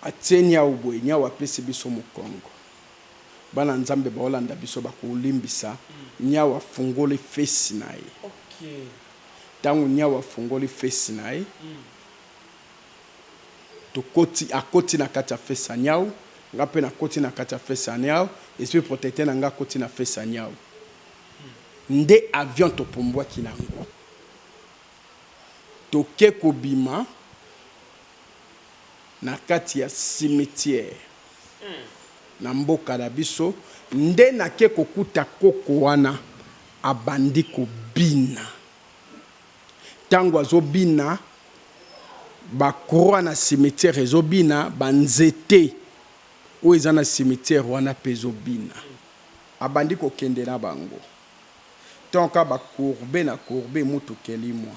Atie niawu boye, niawu apesi biso mokongo. Bana Nzambe baolanda biso bakolimbisa, niawu afungoli face na ye. Tango niawu afungoli face na ye, tokoti, akoti na kati ya face ya niawu, nga pe nakoti na kati ya face ya niawu, esprit protecteur na nga akoti na face ya niawu. Nde avion topumbwaki na ngo. Toke kobima na kati ya cimetière na mboka na biso nde nake kokuta koko wana abandi kobina. Tango azobina ba croix na cimetière ezobina, ba nzete oyo eza na cimetière wana pe ezobina. Abandi kokende na bango. Tonka ba courbe na courbe mutuka elimwa.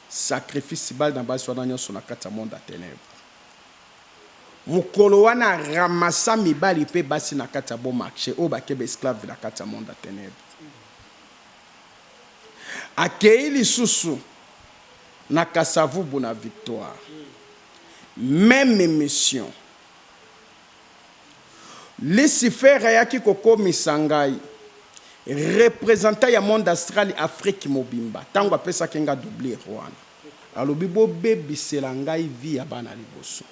Sacrifice bana basi wana nionso na kati ya monde ya tenèbres. Mukolo wana a ramassa mibali pe basi na kati ya bon marche oyo bake ba esclaves na kati ya monde ya tenèbres. Akeyi lisusu na Kasavubu na Victoire. Meme mission. Lucifer ayaki kokomisa ngai representant ya monde astral Afrique mobimba tango apesaki nga doublure wana. Alobi bobebisela ngai vie ya bana liboso.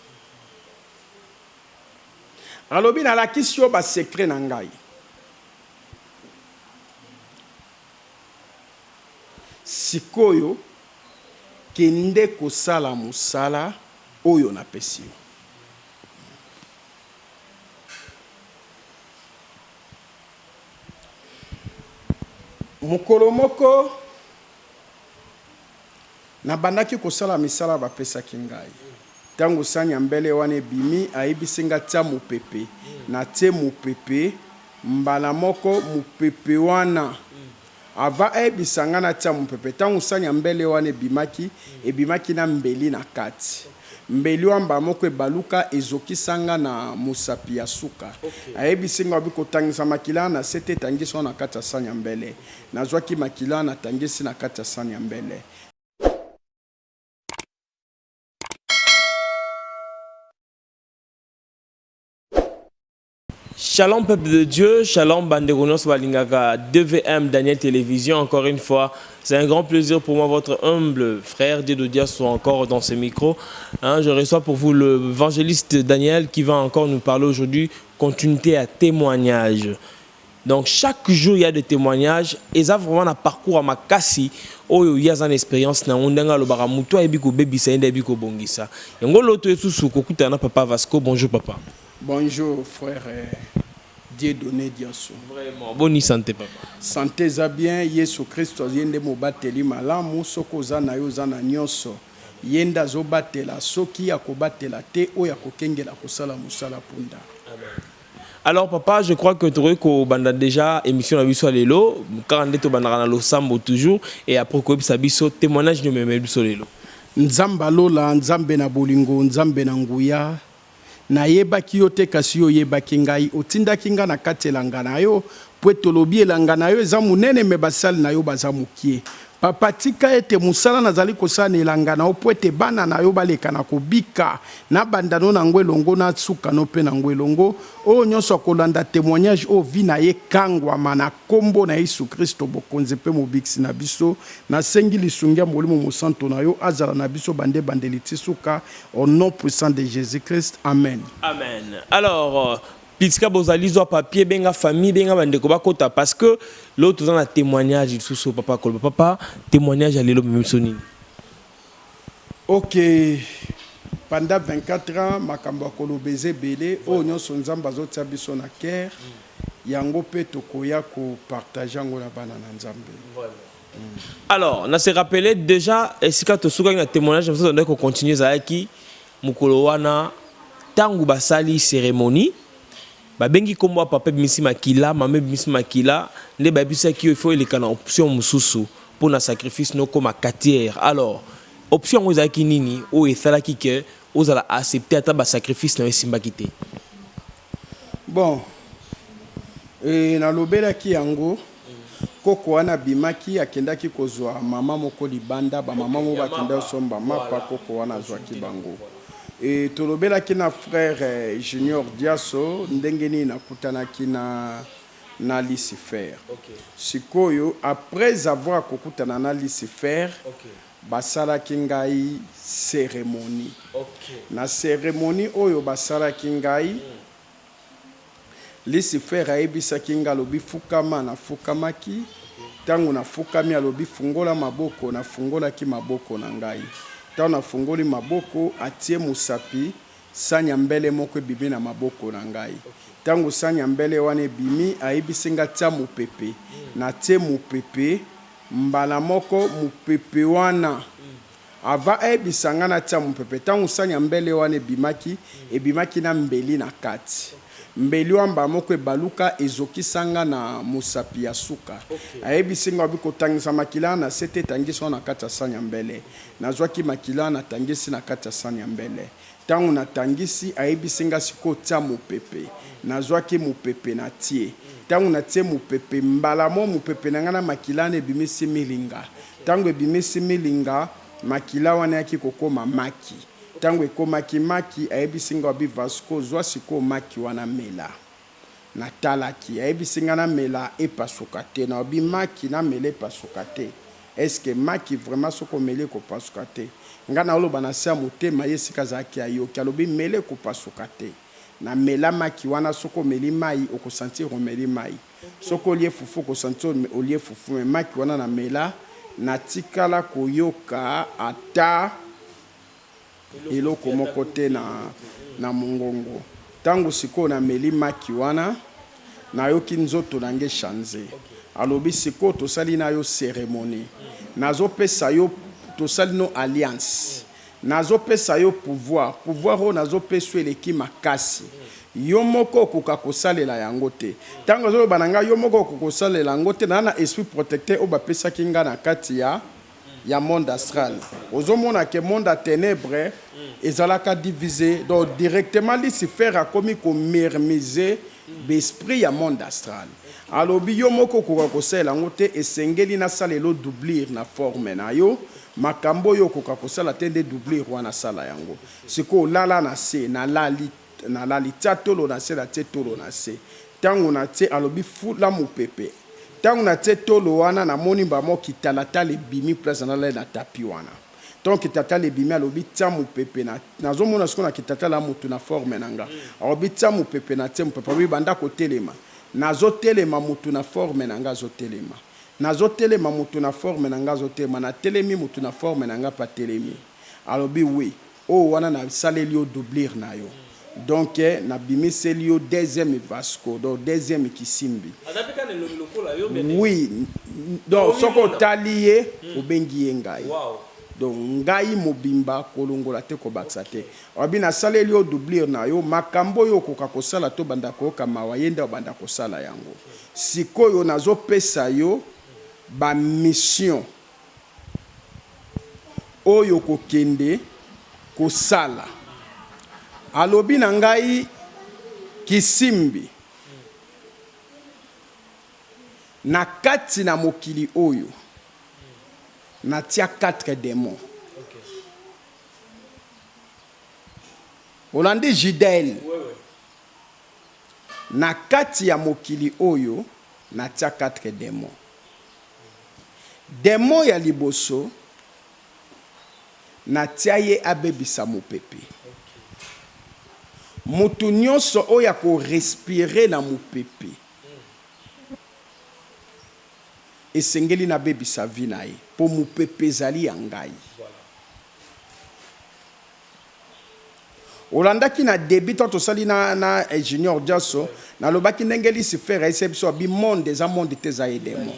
Alobi nalakisi yo ba secret na ngai. Sikoyo kende kosala mosala oyo napesi yo. Mokolo moko, nabandaki kosala misala bapesaki ngai. Ntango sani ya mbele wana ebimi, ayebisi ngai, Tia mopepe. Natie mopepe, mbala moko mopepe wana Avant ayebisa nga natia mupepe, tango sani ya mbele wana ebimaki, ebimaki na mbeli na kati. Mbeli wana mbala moko ebaluka, ezokisa nga na mosapi ya suka. Ayebisi nga, alobi, kotangisa makila wana na se te, tangisa yango na kati ya sani ya mbele. Nazwaki makila wana, natangisi na kati ya sani ya mbele. Shalom peuple de Dieu, shalom bandeko nyonso balingaka DVM Daniel Télévision encore une fois. C'est un grand plaisir pour moi, votre humble frère Dieu de soit encore dans ce micro. Hein, je reçois pour vous l'évangéliste Daniel qui va encore nous parler aujourd'hui continuité à témoignage. Donc chaque jour il y a des témoignages eza vraiment na parcours ya makasi oyo ye aza na experience na yango ndenge alobaka mutu ayebi kobebisa ye nde ayebi kobongisa yango loto ye susu kokutana na papa Vasco bonjour papa. Bonjour frère Dieudonne Diaso. Vraiment boni sante papa. Sante eza bien yesu christo ye nde mobateli malamu soki oza na ye oza na nionso ye nde azobatela soki akobatela te oyo akokengela akosala mosala punda. Amen. Alors papa, je crois que tokoki kobanda déjà émission na biso ya lelo, kaka nde tobandaka na losambo toujours et après koyebisa biso témoignage nini omemeli biso lelo. Nzambe ya lola, Nzambe na bolingo, Nzambe na nguya, Nayebaki yo te, kasi yo oyebaki ngai, otindaki ngai na kati elanga na yo, po ete olobi elanga na yo eza monene, mais basali na yo baza mokie. Papa, tika ete mosala nazali kosala na elanga na yo, po ete bana na yo baleka na kobika, nabanda no na yango elongo, nasuka no pe na yango elongo. Oyo nionso akolanda temoignage oyo, vie na ye ekangwama na kombo na Yesu Kristo, Bokonzi pe Mobikisi na biso. Nasengi lisungi ya Molimo Mosantu na yo azala na biso banda ebandeli ti suka, Au nom puissant de Jesus Christ amen. Amen alors bisika bozali zwa papier benga famille benga ba ndeko bakota parce que lelo toza na temoignage lisusu papa akoloba papa temoignage ya lelo omemi biso nini? Ok pendant 24 ans makambo ya koloba eza ebele oyo nionso nzambe azotia biso na coeur yango pe tokoya ko partager yango na bana na nzambe. Alors, na se rappeler dejà esika tosukaki na temoignage na biso tobandaki ko continuer ezalaki mokolo wana tango basali ceremonie babengi kombo ya papa ebimisi makila, mama ebimisi makila nde bayebisaki yo il faut eleka na option mosusu mpo na sacrifice no okoma quatiere. Alors, option yango ezalaki nini oyo esalaki que ozala accepter ata ba sacrifice na yo esimbaki te? Bon eh, nalobelaki yango koko wana abimaki akendaki kozwa mama moko libanda ba mama moko bakendaki kosomba mapa koko wana azwaki bango. E tolobelaki na frère eh, Junior Diaso ndenge nini nakutanaki na na Lucifer. Sikoyo après avoir kokutana na Lucifer, basalaki ngai cérémonie. Na cérémonie oyo basalaki ngai, Lucifer ayebisaki ngai, alobi fukama, nafukamaki. Ntango nafukami, alobi fungola maboko, nafungolaki maboko na ngai. Ntango nafungoli maboko, atie mosapi, sani ya mbele moko ebimi na maboko na ngai. Ntango sani ya mbele wana ebimi, ayebisi nga tia mopepe. Natie mopepe, mbala moko mopepe wana, avant ayebisa nga natia mopepe, ntango sani ya mbele wana ebimaki, ebimaki na mbeli na kati. Mbeli wana mbala moko ebaluka, ezokisa nga na mosapi ya suka. Ayebisi nga, alobi kotangisa makila na se te, tangisa yango na kati ya sani ya mbele. Nazwaki makila, natangisi na kati ya sani ya mbele. Tango natangisi, ayebisi nga sikoyo tia mopepe. Nazwaki mopepe natie. Tango natie mopepe, mbala moko mopepe na nga na makila wana ebimisi milinga. Tango ebimisi milinga, makila wana eyaki kokoma maki. Tango ekomaki maki, ayebisi nga alobi Vasco zwa sikoyo maki wana mela. Natalaki, ayebisi nga namela epasuka te. Nalobi maki namela epasuka te? Est ce que maki vraiment soki omeli ekopasuka te? Nga naoloba na se ya motema, ye esika azalaki ayoki. Alobi mela ekopasuka te. Namela maki wana, soki omeli mayi oko sentir omeli mayi. Soki olie fufu oko sentir olie fufu. Mais maki wana namela, natikala koyoka ata eloko moko te na, na mongongo. Tango sikoyo nameli maki wana, nayoki nzoto na nga echanger. Alobi, Sikoyo tosali na yo ceremonie. Nazopesa yo, tosali no alliance. Nazopesa yo pouvoir. Pouvoir oyo nazopesa yo eleki makasi. Yo moko okoka kosalela yango te. Tango azoloba na nga, yo moko okoka kosalela yango te, naza na esprit protecteur oyo bapesaki nga na kati ya ya monde astral. Ozo mona que monde ya tenèbres ezalaka divise, donc directement Lucifer akomi ko murmuser b'esprit ya monde astral. Alobi yo moko okoka kosalela yango te, esengeli nasalela yo doublure na forme na yo, makambo oyo okoka kosala te nde doublure wana asala yango. Sikoyo lala na se, nalali, nalali, tia tolo na se, natie tolo na se. Tango natie, alobi fula mopepe. Tango na tie tolo wana na moni mbala moko kitalatala ebimi place na lali na tapis wana. Tango kitalatala ebimi alobi tia mupepe na nazo mona sikoyo na kitalatala ya mutu na forme na nga. Alobi tia mupepe na tie mupepe alobi banda kotelema. Nazo telema mutu na forme na nga azo telema. Nazo telema mutu na forme na nga azo telema na telemi mutu na forme na nga pe atelemi. Alobi oui. Oyo wana na saleli yo doublure na yo donc na bimiseli yo deuxième vasco donc deuxième kisimbi. Aza pe kaka na elongi lokola yo bien ndenge. Oui donc soki Omimona. otali ye obengi ye ngai Wow. donc ngai mobimba kolongola te kobakisa te alobi na saleli yo doublure na yo makambo oyo okoka kosala te obanda koyoka mawa ye nde abanda kosala yango sikoyo nazo pesa yo ba mission Oyo kokende kosala. Alobi na ngai kisimbi na kati na mokili oyo natia 4 demons. Olandi Jidel? Na kati ya mokili oyo natia 4 demons. Demon ya liboso natia ye abebisa mopepe. Mutu nionso oyo ako respirer na mopepe esengeli nabebisa vie na ye po mopepe ezali ya ngai. Olandaki na debut tango tosali na na Junior Diaso, nalobaki ndenge Lucifer ayebisaki biso abi monde eza monde te eza ye demon.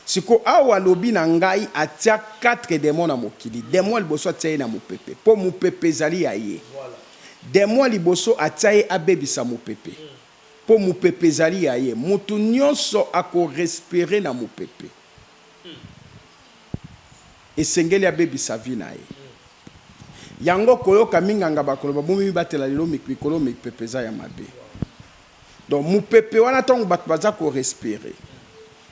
Sikoyo awa alobi na ngai atia 4 demons na mokili. Demon ya liboso atia ye na mopepe po mopepe ezali ya ye. Demon ya liboso atia ye abebisa mopepe po mopepe ezali ya ye. Mutu nionso ako respirer na mopepe. Esengeli abebisa vie na ye. Yango koyoka minganga bakoloba bomibatela lelo mikolo mipepe eza ya mabe. Donc mupepe wana tango batu baza ko respirer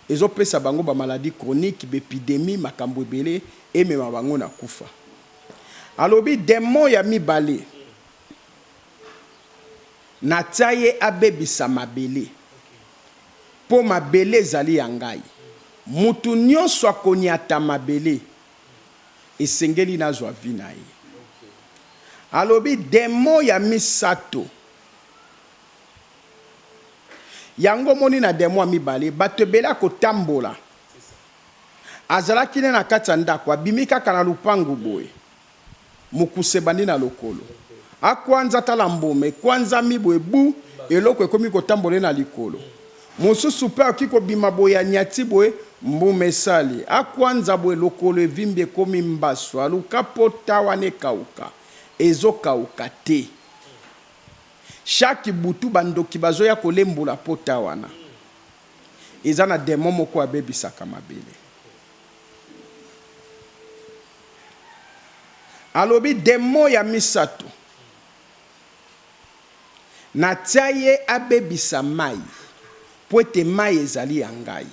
ezo pesa bango ba maladie chronique, ba epidemie, makambo ebele emema bango na kufa. Alobi demon ya mibale. Natia ye abebisa mabele, mpo mabele ezali ya ngai. Moto nyonso akonyata mabele, esengeli nazwa vie na ye. Alobi demon ya misato. Yango omoni na demon ya mibale, bato ebele akotambola. Azalaki ne na kati ya ndako, abimi kaka na lupangu boye. Mokuse ebandi na lokolo. Akwanza tala mbuma ekwanzami boye bu eloko ekomi kotambola ye na likolo. Mosusu pe akoki kobima boye anyati boye mbuma esali. Akwanza boye lokolo evimbi ekomi mbasu aluka pota wana ekawuka ezokawuka te. Chaque butu ba ndoki bazoya kolembola pota wana. Eza na demon moko abebisaka mabele. Alobi demon ya misatu natia ye abebisa mayi po ete mayi ezali ya ngai.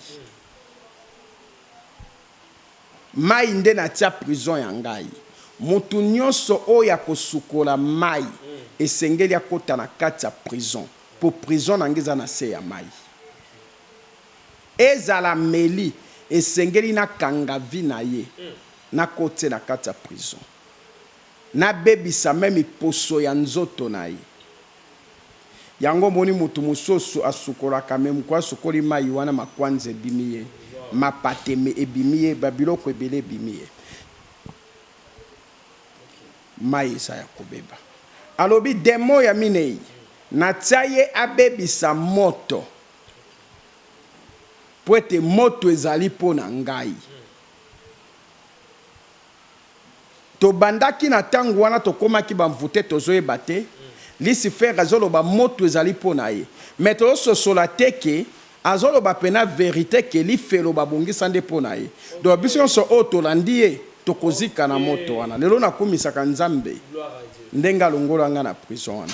Mayi nde natia prison ya ngai. Mutu nionso oyo akosukola mayi esengeli akota na kati ya prison po prison na ngai eza na se ya mayi. Ezala ameli esengeli nakanga vie na ye nakotie na kati ya prison nabebisa meme poso ya nzoto na ye yango omoni mutu mususu asukolaka mais mukolo asukoli mayi wana makwanza ebimi ye mapateme ebimi ye ba biloko ebele ebimi ye mayi eza ya kobeba alobi demon ya mineyi natia ye abebisa moto Mpo ete moto ezali mpo na ngai. Tobandaki na tango wana tokomaki ba mvute tozoyeba te, Lisifer azoloba moto ezali mpo na ye mais tozososola te que azoloba pena verite que lifelo babongisa nde mpo na ye. Donc biso nionso oyo tolandi ye tokozika na moto wana. Lelo nakumisaka Nzambe ndenge alongola nga na prison wana.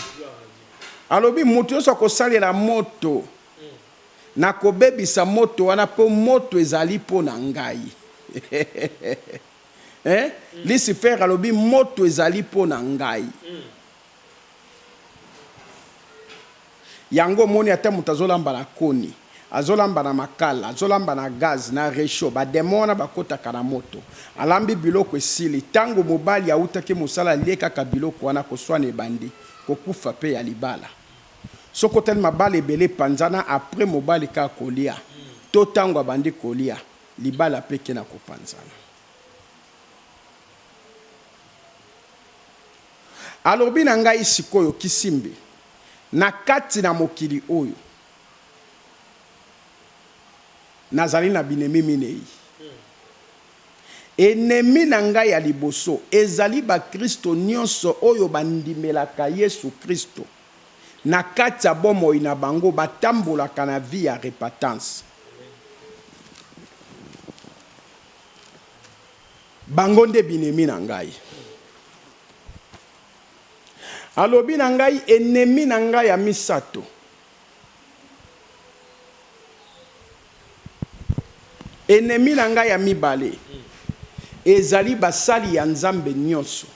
Alobi moto nionso akosalela moto Nakobebisa moto wana mpo moto ezali mpo na ngai. Eh? Lucifer alobi moto ezali mpo na ngai. Yango omoni ata moto azolamba na koni, azolamba na makala, azolamba na gaz, na rechaud, ba demons wana bakotaka na moto. Alambi biloko esili, tango mobali awutaki mosala alie kaka biloko wana, koswana ebandi, kokufa pe ya libala. Soki otali mabala ebele epanzana après mobali kaka kolia to tangu abandi kolia libala pe eke na kopanzana. Alobi na ngai sikoyo kisimbi na kati na mokili oyo nazali na binemi minei. Enemi na ngai ya liboso ezali bakristo nionso oyo bandimelaka Yesu Kristo na kati ya bomoi na bango batambolaka na vie ya repatance. Bango nde binemi na ngai. Alobi na ngai enemi na ngai ya misato. Ennemi na ngai ya mibale ezali basali ya Nzambe nionso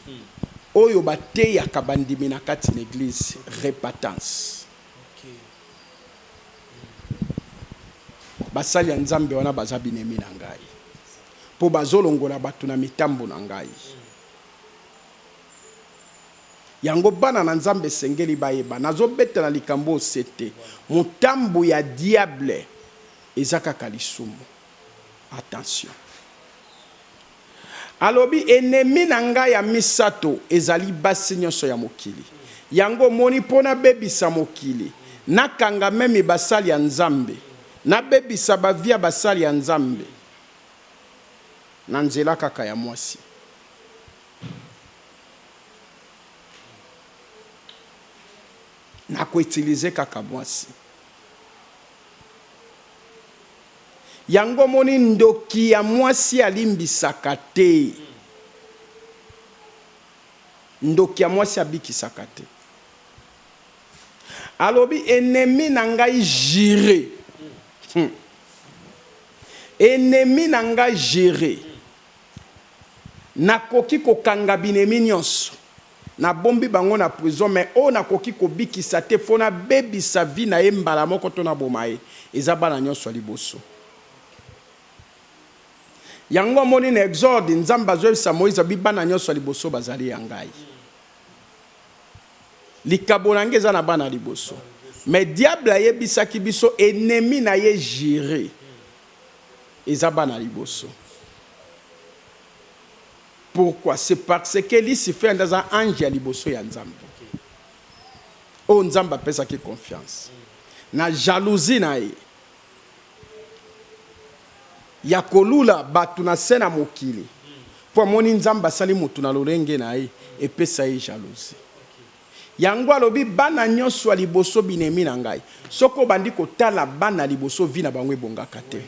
oyo bateyaka bandimi na kati na eglise repatance. Basali ya Nzambe wana baza binemi na ngai po bazolongola batu na mitambo na ngai. Yango bana na Nzambe esengeli bayeba. Nazo beta na likambo oyo sete. Mutambu ya diable eza kaka lisumu. Attention. Alobi ennemi na nga ya misato ezali basi nionso ya mokili. Yango omoni po nabebisa mokili, nakanga meme basali ya Nzambe, nabebisa ba vie ya basali ya Nzambe na nzela kaka ya mwasi. Nako utiliser kaka mwasi. Yango omoni ndoki ya mwasi alimbisaka te. Ndoki ya mwasi abikisaka te. Alobi ennemi na ngai jure. Hum. Ennemi na ngai jure. Nakoki kokanga binemi nionso. Nabombi bango na prison mais oyo nakoki kobikisa te faut nabebisa vie na ye mbala moko to naboma ye eza bana nionso ya liboso. Yango omoni na Exode Nzambe azoyebisa Moïse alobi bana nionso ya liboso bazali ya ngai. Likabo na ngai eza na bana ya liboso. Mais diable ayebisaki biso ennemi na ye jure eza bana ya liboso. Pourquoi? C'est parce que Lucifer nde aza ange ya liboso ya Nzambe. Oyo Nzambe apesaki confiance. Na jalousie na ye ya kolula batu na se na mokili po amoni Nzambe asali mutu na lolenge na ye, epesa ye jalousie. Yango alobi bana nionso ya liboso binemi na ngai. Soki obandi kotala bana liboso vie na bango ebongaka te.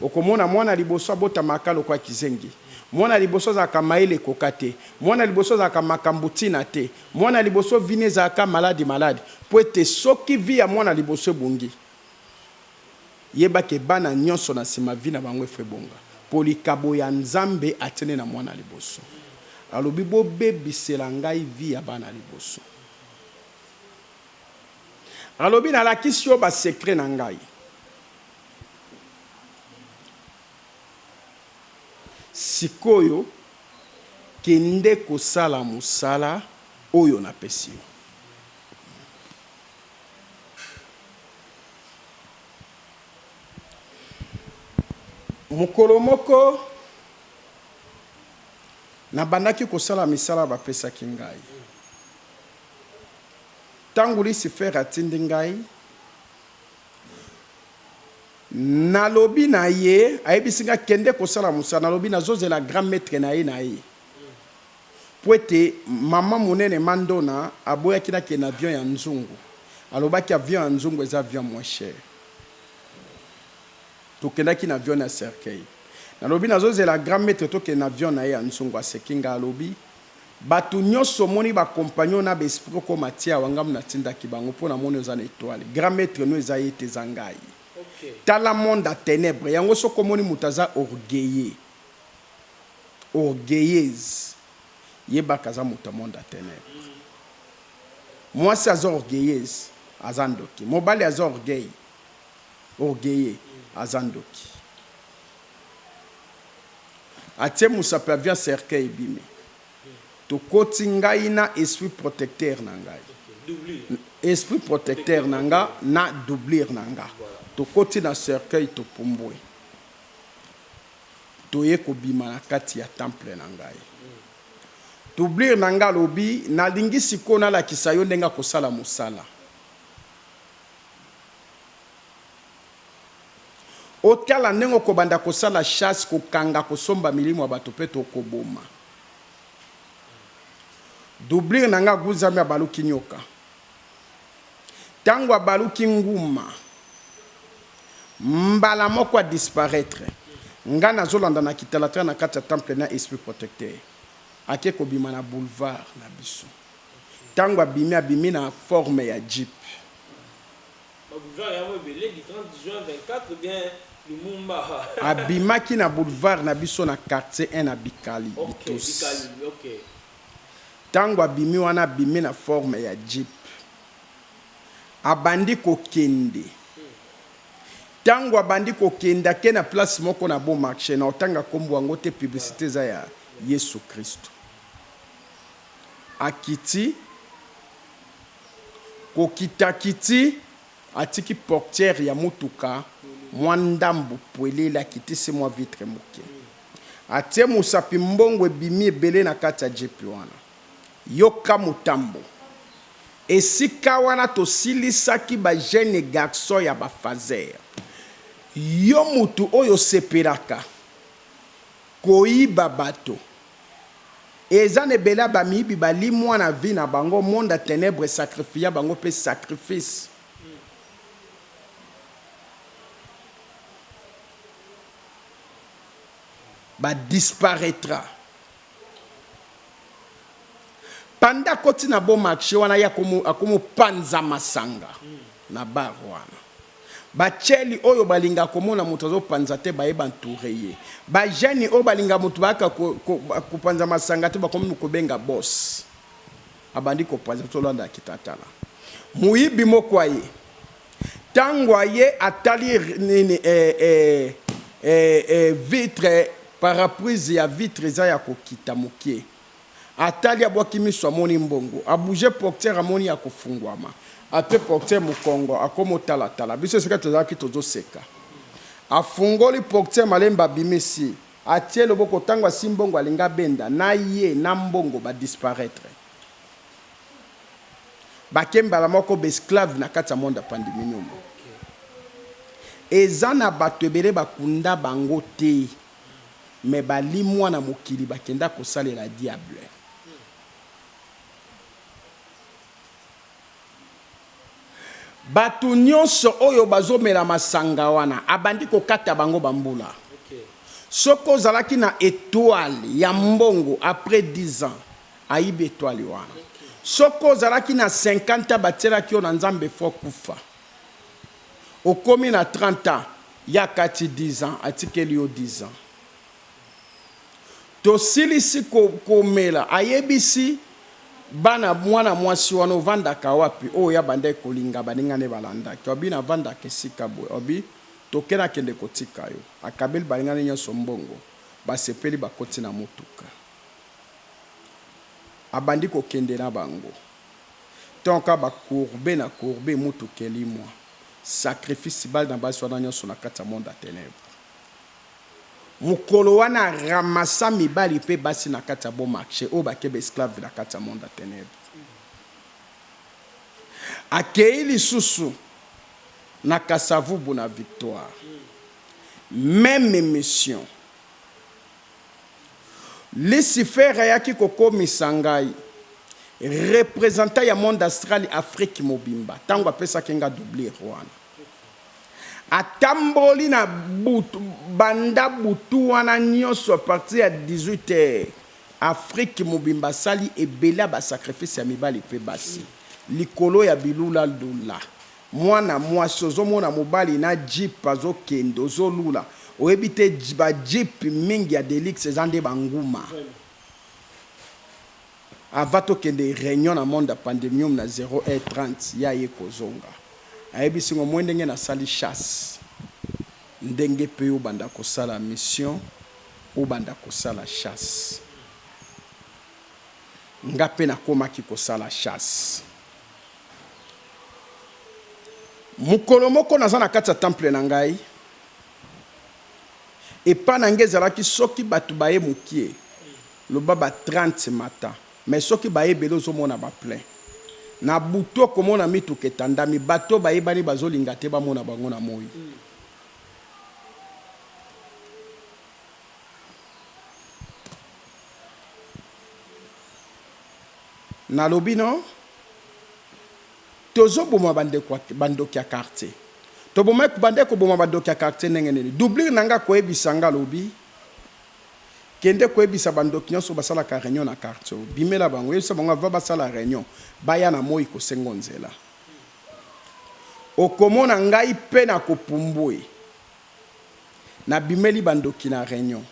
Okomona mwana liboso abotamaka lokola kizengi. Mwana liboso azalaka mayele ekoka te. Mwana liboso azalaka makambu tina te. Mwana liboso vie ne ezalaka maladi maladi. Po ete soki vie ya mwana liboso ebongi, yeba ke bana nionso na sima vie na bango efo ebonga. Po likabo ya Nzambe atie nde na mwana liboso. Alobi bobebisela ngai vie ya bana liboso. Alobi nalakisi yo ba secret na ngai. Sikoyo kende kosala mosala oyo napesi yo. Mokolo moko, nabandaki kosala misala bapesaki ngai. Ntango Lucifer atindi ngai, Nalobi na ye, ayebisi nga kende kosala mosala, nalobi nazozela grand maitre na ye na ye po ete maman monene ma Ndona aboyaki nakende na avion ya nzungu, alobaki avion ya nzungu eza avion moins cher. Tokendaki na avion na cercueil. Nalobi nazozela grand maitre tokende na avion na ye ya nzungu, aseki nga alobi Batu nioso omoni ba compagnon na ba esprit okoma tie awa nga natindaki bango po namoni oza na etoile grand maitre no eza ye te eza ngayi tala monde ya tenebre yango soki omoni mutu aza orgueilleux orgueilleuse yebaka aza mutu ya monde ya tenebre muasi aza orgueilleuse aza ndoki mobali aza orgueil orgueilleux aza ndoki. Atie musapi avion cercueil ebimi tokoti ngai na esprit protecteur na ngai esprit protecteur na nga na doublure na nga tokoti na cercueil topumbue toye kobima na kati ya temple na ngai doublure na nga alobi nalingi sikoyo nalakisa yo ndenge akosala mosala. Otala ndenge okobanda kosala chasse, kokanga, kosomba milimo ya bato pe to koboma. Doublure na nga aguzami abaluki nyoka. Tango abaluki nguma, mbala moko a disparaitre. Nga nazolanda na kitalatala na kati ya temple na esprit protecteur. Ake kobima na boulevard na biso. Tango abimi, abimi na forme ya jeep. Ba boulevard yango ebele du 30 juin 24 ou bien Lumumba. Abimaki na boulevard na biso na quartier 1 na Bikali, Ok, Bitosi. Bikali, ok. Tango abimi wana abimi na forme ya jeep. Abandi kokende. Tango abandi kokende ake na place moko na Bon Marche, na otanga kombo yango te publicite eza ya Yesu Christu. Akiti. Kokita kiti, atiki portière ya mutuka mwa ndambu pwelele, akitisi mwa vitre moke. Atie mosapi mbongo ebimi ebele na kati ya jeep wana. Yoka motambo. Esika wana tosilisaki ba jeunes garçons ya ba phaseurs. Yo mutu oyo osepelaka koyiba bato, Eza na ebele ya ba miyibi ba limwa na vie na bango monde ya tenebre sacrifia bango pe sacrifice. Ba disparaitra. Panda akoti na bon marche wana ye akomo panza masanga na bar wana. Ba tcheli oyo balingaka komona mutu azo panza te baye ba entoure ye. Ba jeunes oyo balingaka mutu bayaka ko panza masanga te bakomi kobenga boss. Abandi kopanza tolanda kitatala. Moyibi moko aye. Tango aye atali nini eh, eh, eh, eh, vitre paraprise ya vitre eza ya kokita mokie. Atali abwaki miso amoni mbongo. A bouger portière amoni ya kofungwama. Atie portière mokongo akomi otala tala. Biso esika tozalaki tozoseka. Afungoli portière malembe abimisi. Atie loboko tango asimbi mbongo alingi abenda na ye na mbongo ba disparaitre. Bake mbala moko ba esclaves na kati ya monde ya pandemonium. Eza na batu ebele bakunda bango te mais balimwa na mokili bakenda kosalela diable. Batu nionso oyo bazo mela masanga wana abandi kokata bango ba mbula. Soki ozalaki na etoile ya mbongo après 10 ans ayibi etoile wana. Soki ozalaki na 50 ans batielaki yo na Nzambe faut okufa. Okomi na 30 ans ye akati 10 ans atikeli yo 10 ans. Tosilisi komela ayebisi bana mwana mwasi wana ovandaka wapi oyo abandaki kolinga baninga ne balandaki alobi navandaka esika boye alobi toke nakende kotika yo akabeli baninga ne nionso mbongo basepeli bakoti na mutuka abandi kokende na bango tonka ba courbe na courbe mutuka elimwa sacrifice bana basi wana nionso na kati ya monde ya tenèbres. Mokolo wana a ramassa mibali pe basi na kati ya bon marche oyo bake ba esclaves na kati ya monde ya tenèbres. Akeyi lisusu na Kasavubu na Victoire. Meme mission. Lucifer ayaki kokomisa ngai representant ya monde astral Afrique mobimba tango apesaki nga doublure wana. Atamboli na butu banda butu wana nionso a partir ya 18 heures Afrique mobimba asali ebele ya ba sacrifice ya mibali pe basi likolo ya bilula lula mwana mwasi ozo mona mobali na jeep azo kende ozo lula oyebi te ba jeep mingi ya deluxe eza nde ba nguma Avant tokende reunion na monde ya pandemium na 0 h 30 ye aye kozonga ayebisi nga omoni ndenge nasali chasse ndenge pe yo obanda kosala mission obanda kosala chasse nga pe nakomaki kosala chasse mokolo moko naza na kati ya temple na ngai epa na nga ezalaki soki batu baye mukie Loba ba 30 mata mais soki baye ebele ozo mona ba plein. Na butu oko mona mituka etandami batu oyo bayebani bazo linga te ba mona bango na moyi. Nalobi no tozo boma ba ndeko ba ndoki ya quartier. Tobomaki bandaki koboma ba ndoki ya quartier ndenge nini? Doublure na nga akoyebisa nga alobi. Kende koyebisa ba ndoki nionso basalaka reunion na quartier oyo. Bimela bango, yebisa bango avant basala reunion baya na moyi kosengo nzela. Okomona ngai pe na kopumbue. Nabimeli ba ndoki na reunion.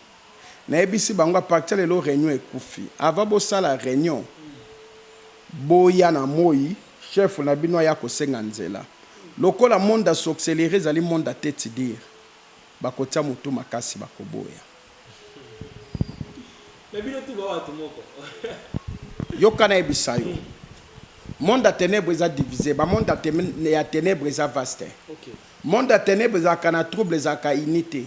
Nayebisi bango a partir ya lelo reunion ekufi. Avant bosala reunion boya na moyi, chef na bino aya kosenga nzela. Lokola monde ya sorcellerie ezali monde ya tete dure. Bakotia mutu makasi bakoboya. Mais bino tout ba batu moko. Yoka nayebisa yo. Monde ya tenèbres eza divise, ba monde ya tenèbres eza vaste. Monde ya tenèbres ezalaka na trouble ezalaka uni te.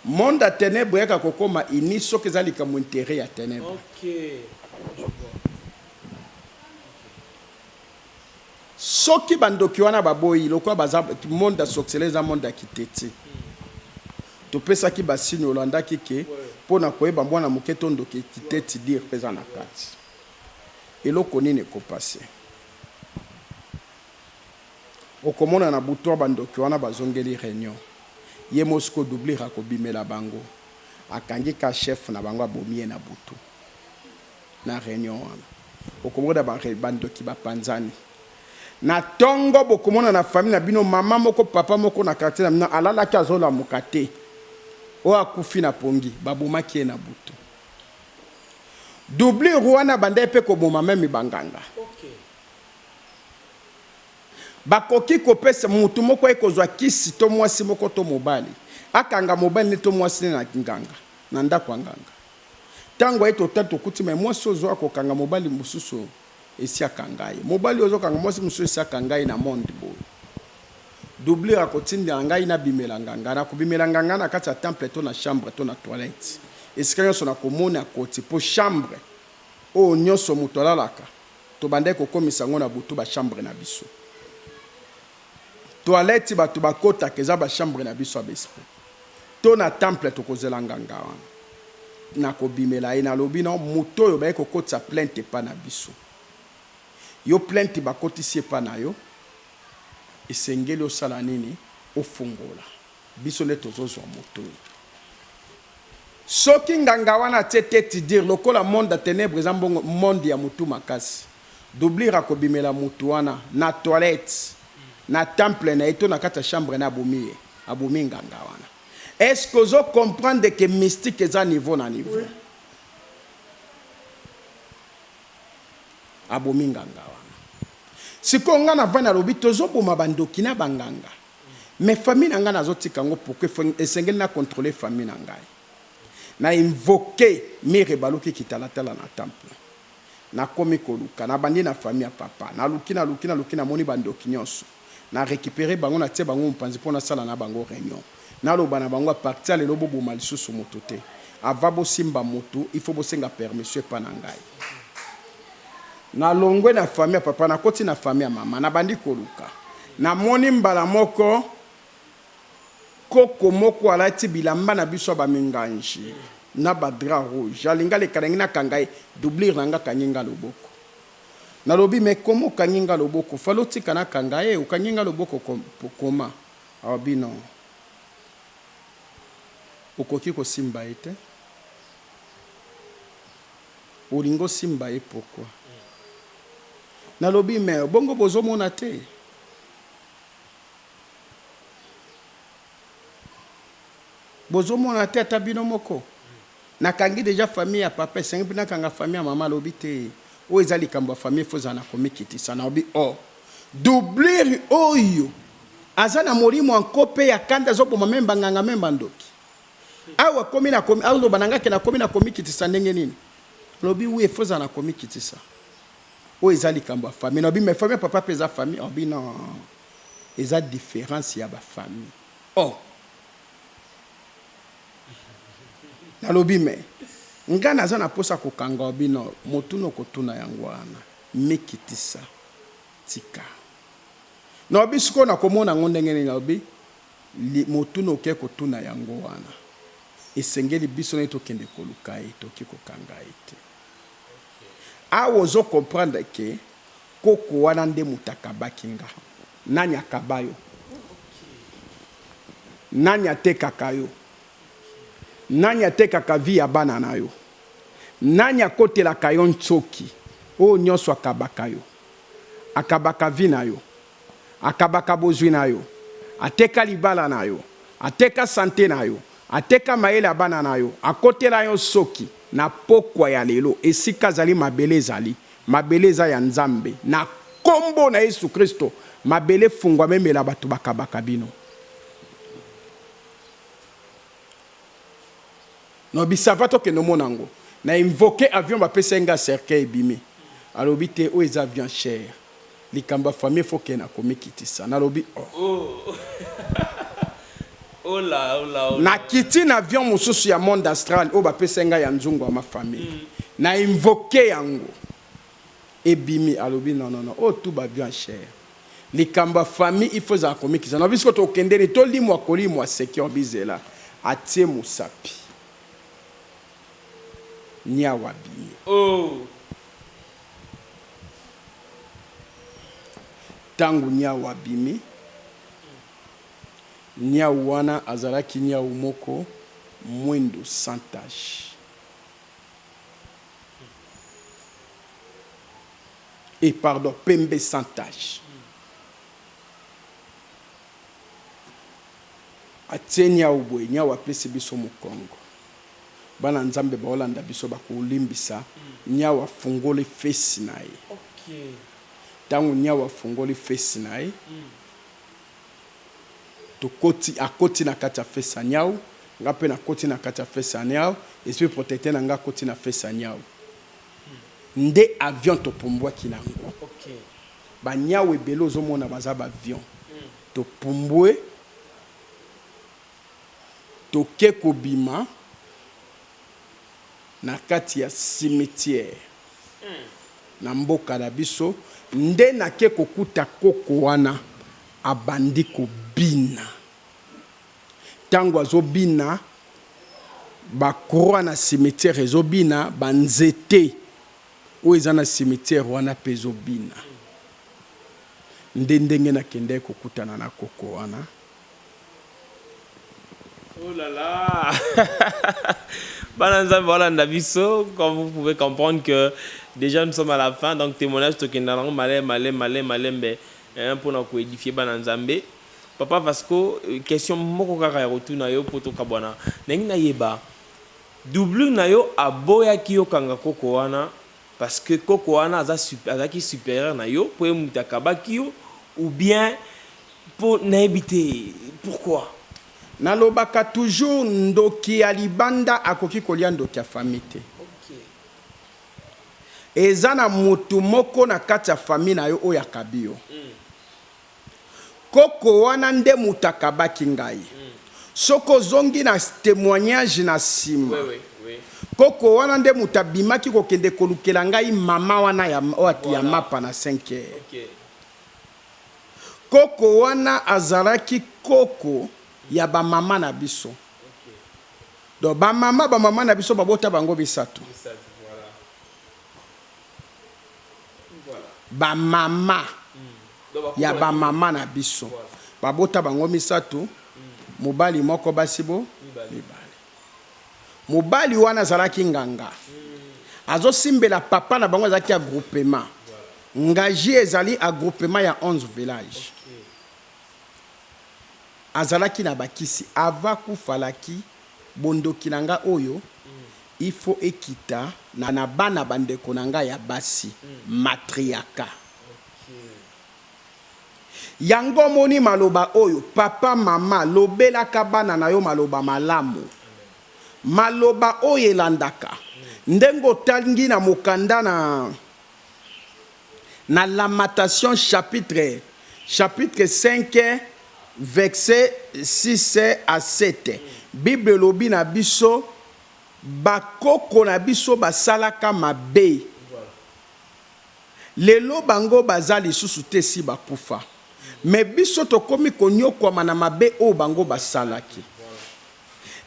Monde ya tenèbres eyaka kokoma uni soki eza likambo interet ya tenèbres. Soki ba ndoki wana ba boyi lokola baza monde ya sorcellerie eza monde ya kiteti topesaki ba signe olandaki ke pona koyeba mwana muke to ndoki kiteti dire pe eza na kati eloko nini eko passe okomona na butu ba ndoki wana bazongeli reunion ye mosiko doublure akobimela bango akangi ka chef na bango abomi ye na butu. Na reunion wana okomona ba ndoki ba panzani na tongo bokomona na famille na bino maman moko papa moko na quartier na bino alalaki azolamuka te oyo akufi na pongi babomaki ye na butu. Doublure wana abandaki mpe koboma meme banganga. Bakoki kopesa mutu moko aye kozwa kisi to mwasi moko to mobali, akanga mobali ne to mwasi ne na nganga, na ndako ya nganga. Tango aye totali tokuti mais mwasi ozo akokanga mobali mosusu esi akanga ye. Mobali oyo azokanga mwasi mosusu esi akanga ye na monde boye. Doublure akotindela ngai nabimela nganga. Nakobimela nganga na kati ya temple to na chambre to na toilette. Esika nionso nakomona akoti po chambre oyo nionso mutu alalaka tobandaki kokomisa yango na butu ba chambre na biso. Toilette batu bakotaka eza ba chambre na biso ya ba esprit. To na temple tokozela nganga wana. Nakobimela ye nalobi non mutu oyo baye kokotisa plainte epa na biso. Yo plainte bakotisi epa na yo esengeli osala nini? Ofungola. Biso nde tozozwa moto oyo. Soki nganga wana atie tete dure lokola monde ya tenèbres eza mbongo monde ya mutu makasi. Doublure akobimela mutu wana na toilette, na temple na ye to na kati ya chambre na ye abomi ye, abomi nganga wana. Est ce que ozo comprendre que mystique eza niveau na niveau? Abomi nganga wana. Sikoyo nga navandi nalobi tozo boma ba ndoki na ba nganga mais famille na nga nazo tika yango pourquoi esengeli na controler famille na ngai. Na invoquer mur ebaluki kitalatala na temple. Nakomi koluka nabandi na famille ya papa naluki naluki naluki namoni ba ndoki nionso. Na recuperer bango na tie bango mopanzi po nasala na bango reunion. Naloba na bango a partir ya lelo boboma lisusu mutu te. Avant bosimba mutu il faut bosenga permission epa na ngai. Nalongwe na famille ya papa nakoti na famille ya mama nabandi koluka. Namoni mbala moko koko moko alati bilamba na biso ya ba minganji na ba drap rouge alingi aleka nalingi nakanga ye doublure na ngai akangi ngai loboko. Nalobi mais comment okangi nga loboko fallait otika nakanga ye okangi nga loboko comment? Alobi non okoki kosimba ye te olingi osimba ye pourquoi? Nalobi mais bongo bozomona te? Bozomona te ata bino moko? Nakangi dejà famille ya papa esengi pe nakanga famille ya maman alobi te oyo eza likambo ya famille faut ozala na komikitisa nalobi oh doublure oyo aza na molimo ya nko pe ya kanda azoboma meme ba nganga meme ba ndoki awa akomi na komi aloba na nga ke nakomi na komikitisa ndenge nini alobi oui faut ozala na komikitisa oyo eza likambo ya famille nalobi mais famille ya papa pe eza famille alobi non eza difference ya ba famille oh Nalobi mais nga naza na posa kokanga bino motuna okotuna yango wana mikitisa tika nalobi sikoyo nakomona yango ndenge nini nalobi motuna oke kotuna yango wana esengeli biso naye tokende koluka ye toki kokanga ye te awa ozo comprendre ke koko wana nde moto akabaki nga nani akaba yo Nani atekaka yo? Nani atekaka vie ya bana na yo? Nani akotelaka yo nsoki? Oyo nionso akabaka yo. Akabaka vie na yo. Akabaka bozwi na yo. Ateka libala na yo. Ateka sante na yo. Ateka mayele ya bana na yo. Akotela yo nsoki. Na pokwa ya lelo, esika azali mabele ezali. Mabele eza ya Nzambe. Na kombo na Yesu Christo, mabele efungwama emela bato bakabaka bino. Non bisava tokende omona yango. Na invoquer avion bapesaki nga cercueil ebimi. Alobi te oyo eza avion cher. Likambo ya famille faut okende na komikitisa. Nalobi oh. Nakiti na avion mosusu ya monde astral oyo bapesaki nga ya nzungu ya ma famille. Na invoquer yango ebimi. Alobi non non non oyo tout ba avion ya cher. Likambo ya famille il faut ezala komikisa na biso tokendeni tolimwa kolimwa secure bizela atie musapi niawu abimi. Oh. Tangu niawu abimi niawu wana azalaki niawu moko mwindu sans tache. Eh pardon pembe sans tache. Atie niawu boye niawu apesi biso mokongo. Bana Nzambe baolanda biso bakolimbisa, Niawu afungoli face na ye. Tango Niawu afungoli face na ye, tokoti, akoti na kati ya face ya Niawu, nga pe nakoti na kati ya face ya Niawu, esprit protecteur na nga akoti na face ya Niawu. Nde avion topumbwaki na yango. Ba Niawu ebele ozomona baza ba avion. Topumbwe. Toke kobima na kati ya cimetière na mboka na biso nde nake kokuta koko wana abandi kobina. Tango azobina ba croix na cimetière ezobina, ba nzete oyo eza na cimetière wana pe ezobina. Nde ndenge nakendaki kokutana na koko wana. Oh là là Bana Nzambe balanda biso, comme vous pouvez comprendre que déjà nous sommes à la fin, donc témoignage tokenda nango malem malem malem malembe hein, pona ko édifier bana Nzambe. Papa Vasco, question moko kaka ya kotuna yo po tokabwana. Nalingi nayeba doublure na yo aboyaki yo kanga koko wana parce que koko wana aza azalaki supérieur na yo po ye mutu akabaki yo ou bien Po nayebi te pourquoi. Nalobaka toujours ndoki ya libanda akoki kolia ndoki ya famille te. Eza na mutu moko na kati ya famille na yo oyo akabi yo. Koko wana nde mutu akabaki ngai. Soki ozongi na temoignage na sima, koko wana nde mutu abimaki kokende kolukela ngai mama wana ya mapa na 5 heures. Koko wana azalaki koko ya ba mama na biso. Donc ba mama ba mama na biso babota bango misatu. Ba mama ya ba mama na biso babota bango misatu, mobali moko basi bo mibale. Mobali wana azalaki nganga. Azosimbela papa na bango azalaki ya groupement. Ngaji ezali agroupement ya 11 villages. Azalaki na ba kisi avant akufa alaki bondoki na nga oyo il faut ekita na bana ba ndeko na nga ya basi, matriarcat. Yango omoni maloba oyo papa mama lobelaka bana na yo maloba malamu. Maloba oyo elandaka ndenge otangi na mokanda na Na Lamentation chapitre chapitre 5 verset 6 à 7 bible elobi na biso ba koko na biso basalaka mabe lelo bango baza lisusu te si bakufa mais biso tokomi konyokwama na mabe oyo bango basalaki.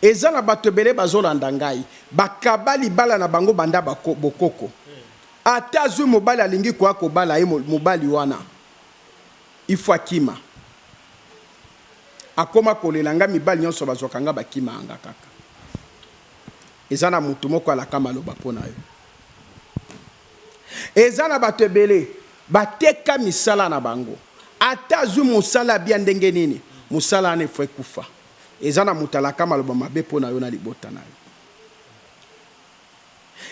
Eza na bato ebele bazolanda ngai bakaba libala na bango banda bokoko Ata azui mobali alingi koya kobala ye mobali wana il faut akima akoma kolela nga mibali nionso bazuaka nga bakimaa nga kaka eza na mutu moko alaka maloba po na yo eza na batu ebele bateka misala na bango ata azui musala ya bien ndenge nini musala wana il faut ekufa eza na mutu alaka maloba mabe po na yo na libota na yo.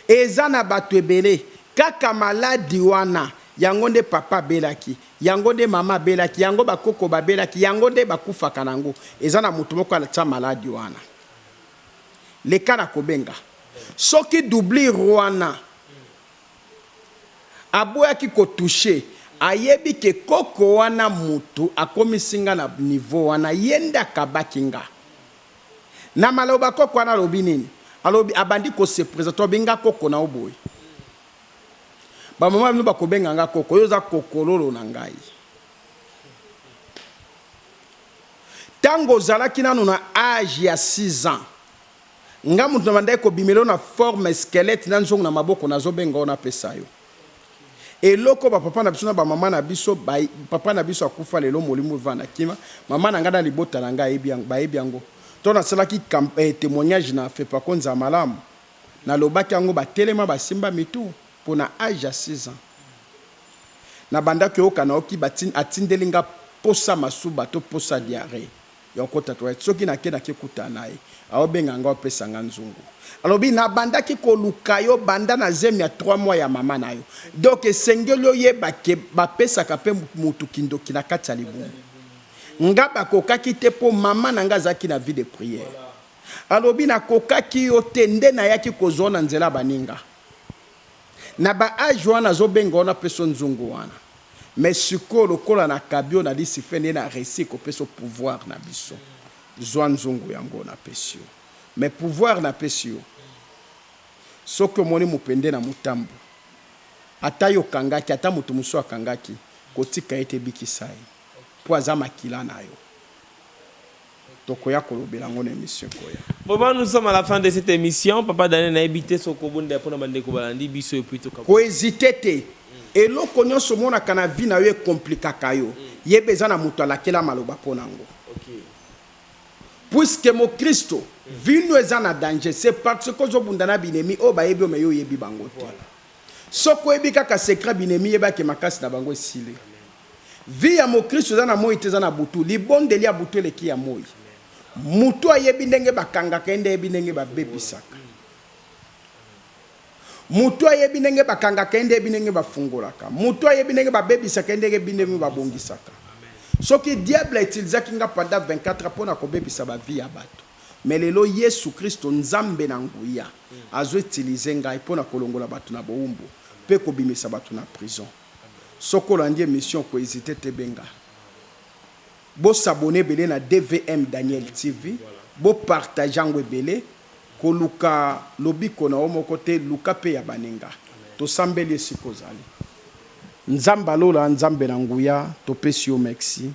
Eza na batu ebele kaka maladi wana yango nde papa abelaki yango nde mama abelaki yango ba koko ba belaki yango nde ba kufaka na ngo eza na mutu moko atia maladi wana leka na kobenga soki doublure wana aboyaki ko touche ayebi ke koko wana mutu akomisi nga na niveau wana ye nde akabaki nga Na maloba koko wana alobi nini? Alobi abandi ko se presenter alobi nga koko na yo boye. Ba maman na bino bakobenga nga koko, yo oza kokololo na ngai. Tango ozalaki nanu na age ya 6 ans, nga mutu na bandaki kobimela yo na forme squelette na nzongo na maboko nazo benga yo napesa yo. Eloko ba papa na biso na ba maman na biso ba papa na biso akufa lelo molimo evanda kima maman na ngai na libota na ngai ayebi yango bayebi yango to nasalaki temoignage na fepaco nzamalamu nalobaki yango batelema basimba mitu pona age ya 6 ans na bandaki koyoka nayoki atindeli nga posa masuba to posa diarrhee. Ya kokota toilette. Soki nake, nake kutana na ye, aobenga nga, opesa nga nzungu. Alobi nabandaki koluka yo banda na zemi ya 3 mois ya mama na yo. Donc esengeli oyeba ke bapesaka pe mutu kindoki na kati ya libumu. Nga bakokaki te po mama na nga azalaki na vie de prière. Alobi nakokaki yo te nde nayaki kozua yo na nzela ya baninga. Na ba age wana azobenga yo napesa yo nzungu wana. Mais sikoyo lokola nakabi yo na lisife nde na reussir kopesa yo pouvoir na biso. Zua nzungu yango napesi yo. Mais pouvoir napesi yo, soki omoni mupende na mutambu, ata yo okangaki, ata mutu mosusu akangaki, kotika ye te bikisa ye. Po aza makila na yo. Tokoya kolobela yango na emission ekoya. Vraiment nous sommes à la fin de cette emission papa Daniel nayebi te soki okobondela pona ba ndeko balandi biso et puis toka. Ko hesiter te. Eloko nionso omonaka na vie na yo e complikaka yo, yeba eza na mutu alakela maloba po na yango. Puisque mokristo, vie no eza na danger, c'est parce que ozo bunda na binemi oyo bayebi yo mais yo oyebi bango te. Soki oyebi kaka secret ya binemi, yeba ke makasi na bango esili. Vie ya mokristo eza na moyi te eza na butu, libondeli ya butu eleki ya moyi. Mutu ayebi ndenge bakangaka ye nde ayebi ndenge babebisaka. Mutu ayebi ndenge bakangaka ye nde ayebi ndenge bafungolaka. Mutu ayebi ndenge babebisaka ye nde ayebi ndenge babongisaka. Soki diable a utilisaki nga pendant 24 ans pona kobebisa ba vie ya batu, mais lelo Yesu Christo Nzambe na nguya azo utiliser ngai pona kolongola batu na bowumbu pe kobimisa batu na prison. Soki olandi emission ko hesiter te benga. Bo s'abonner ebele na DVM Daniel TV, bo partager yango ebele, koluka lobiko na yo moko te, luka pe ya baninga. Tosambeli esika ozali. Nzambe ya lola, Nzambe na nguya, topesi yo merci.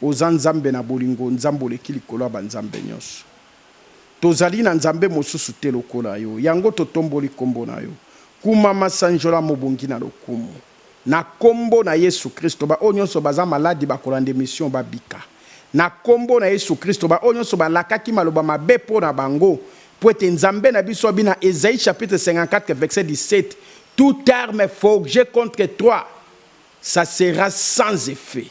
Oza Nzambe na bolingo, Nzambe oleki likolo ya ba nzambe nionso. Tozali na Nzambe mosusu te lokola yo, yango totomboli kombo na yo. Kumama, sanjola, mobongi na lokumu. Na kombo na Yesu Christo ba oyo nionso baza maladi bakolanda emission babika. Na kombo na Yesu Christo ba oyo nionso balakaki maloba mabe po na bango po ete Nzambe na biso abi na Esaïe chapitre 54 verset 17 toute arme forgee contre toi ça sera sans effet.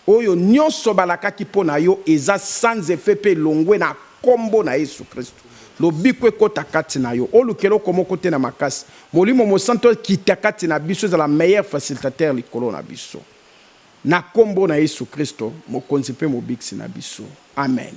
Oyo nionso balakaki po na yo eza sans effet pe elongwe na kombo na Yesu Kristu. Lobiko ekota kati na yo. Oluka eloko moko te na makasi. Molimo Mosantu akita kati na biso ezala meilleur facilitateur likolo na biso. Na kombo na Yesu Kristo, Mokonzi pe Mobikisi na biso. Amen.